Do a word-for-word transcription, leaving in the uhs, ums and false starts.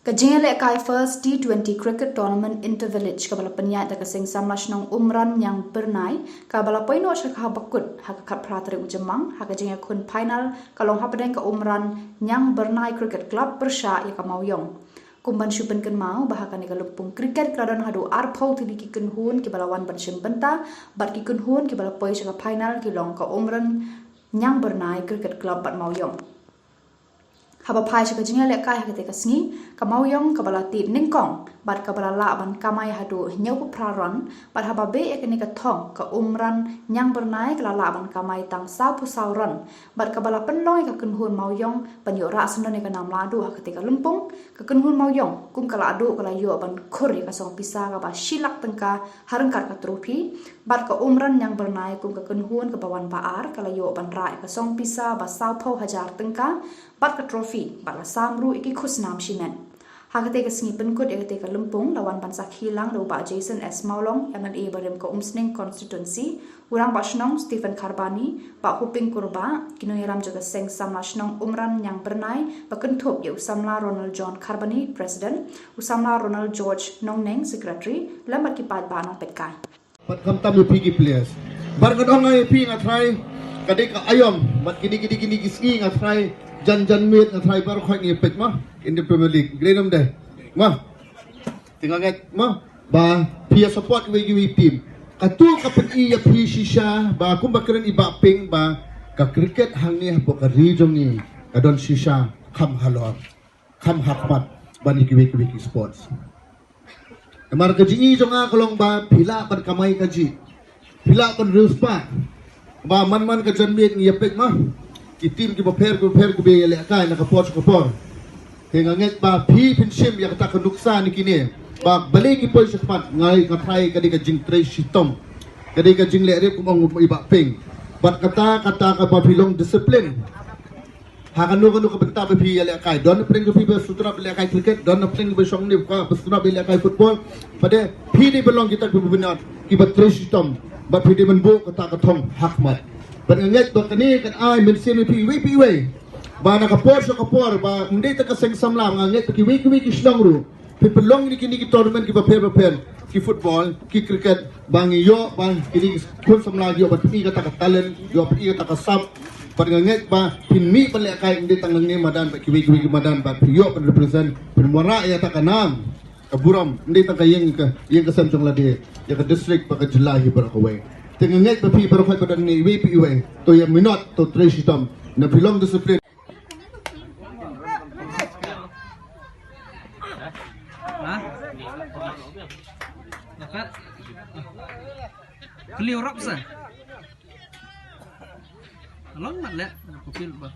Ka jingïalehkai First T twenty Cricket Tournament Inter-Village kaba la pynïaid da ka Seng Samla Shnong Umran Ñiangbyrnai, kaba la poi noh sha ka haba kut ha ka khatphra tarik u Jymmang, ha ka jingïakhun final ka long hapdeng ka Umran Ñiangbyrnai Cricket Club pyrshah ïa ka Mawïong. Kum ban shu pynkynmaw ba ha kane ka lympung cricket ka la don haduh arphew tylli ki kynhun kiba la wan ban shim bynta, bad ki kynhun kiba la poi sha ka final ki long ka Umran Ñiangbyrnai Cricket Club bad Mawïong. Haba phai sha ka jingïalehkai ha katei ka sngi, ka Mawïong kaba la tied nyngkong bad kaba la lah ban kamai haduh hynñiewphew phra run, bad haba beh ïa kane ka thong, ka Umran Ñiangbyrnai ka la lah ban kamai tang sawphew saw run, bad kaba la pynlong ïa ka kynhun Mawïong ban ïoh rah syndon ïa ka nam lahduh ha katei ka lympung. Ka kynhun Mawïong kum ka lahduh ka la ïoh ban khur ïa ka song pisa kaba shi lak tyngka ha ryngkat ka trophy, bad ka Umran Ñiangbyrnai kum ka kynhun kaba wan ba ar ka la ïoh ban rah ïa ka song pisa ba sawphew hajar tyngka bad ka trophy, bad la sam ruh ïa ki khusnam shimet. Ha katei ka sngi pynkut ïa katei ka lympung la wan ban sakhi lang da u Bah Jason S Mawlong, M L A barim ka Umsning Constituency, u Rangbah Shnong Stephen Kharbani, Bah Hoping Kurbah, ki nongïalam jong ka Seng Samla Shnong Umran Ñiangbyrnai, ba kynthup ïa u Samla Ronald John Kharbani, President, u Samla Ronald George Nongneng, Secretary, lem bad ki paidbah nongpeitkai. Bad khamtam ïa phi ki players. Bad ngan ong ïa phi, nga trai ka dei ka aïom, bad kine kine kine ki sngi nga trai jan janmiet nga trai baroh khoit ngi peit ma Indian Premier League. Grade num deh ma. Te nga ngeit ma ba phi ïa support kiwei kiwei team. Katu ka pyni ïa phi shisha ba kumba kren i Bah Ping ba ka cricket hangne hapoh ka ri jong ngi ka don shisha kham halor, kham hakhmat ban ïa kiwei kiwei ki sports. Namar ka jingi jong nga ka long ba phi lah ban kamai kajih, phi lah ban riewspah. Ba man man ka janmiet ngi ïa peit ma ki team kiba pher kiba pher kiba ïalehkai na ka por sha ka por. Te nga ngeit ba phi phin shim ïa kata ka nuksa na kine ba balei ki poi shakhmat. Nga, nga trai ka dei ka jingtrei shitom, ka dei ka jingleh rit kum ong i Bah Ping. Bad kata, kata kaba phi long discipline ha kano kano ka bynta ba phi ïalehkai. Don na pdeng ka phi ba sngewtynnat ïalehkai cricket, don na pdeng ba shong ne ba sngewtynnat ïalehkai football. Bad phi dei ban long kita kiba bynta kiba trei shitom, bad phi dei ban buh kata ka thong hakhmat. Bad nga ngeit ba kane kan ai mynsiem ïa phi iwei pa iwei ba na ka por sha ka por ba ym dei tang ka Seng Samla, nga ngeit ba kiwei kiwei ki shnong ruh phi pynlong ïa kine ki tournament kiba pher ba pher, ki football, ki cricket, ba ngi ïoh ba kine ki khun samla ïoh ban pyni kata ka talent, ïoh pyni kata ka sap. Bad nga ngeit ba phin mih ban lehkai ym dei tang nangne madan bad kiwei kiwei ki madan, bad phi ïoh ban represent, phin wanrah ïa kata ka nam ka burom, ym dei tang ka ïing ka, ïing ka sem jong lade, ïa ka district bad ka jylla hi baroh kawei. Te nga ngeit ba phi baroh khoit ba don ne iwei pa iwei, to ïa minot, to trei shitom, na phi long discipline. Ha? Dapat. Keliu rap sa. Long mat leh, kupil ba.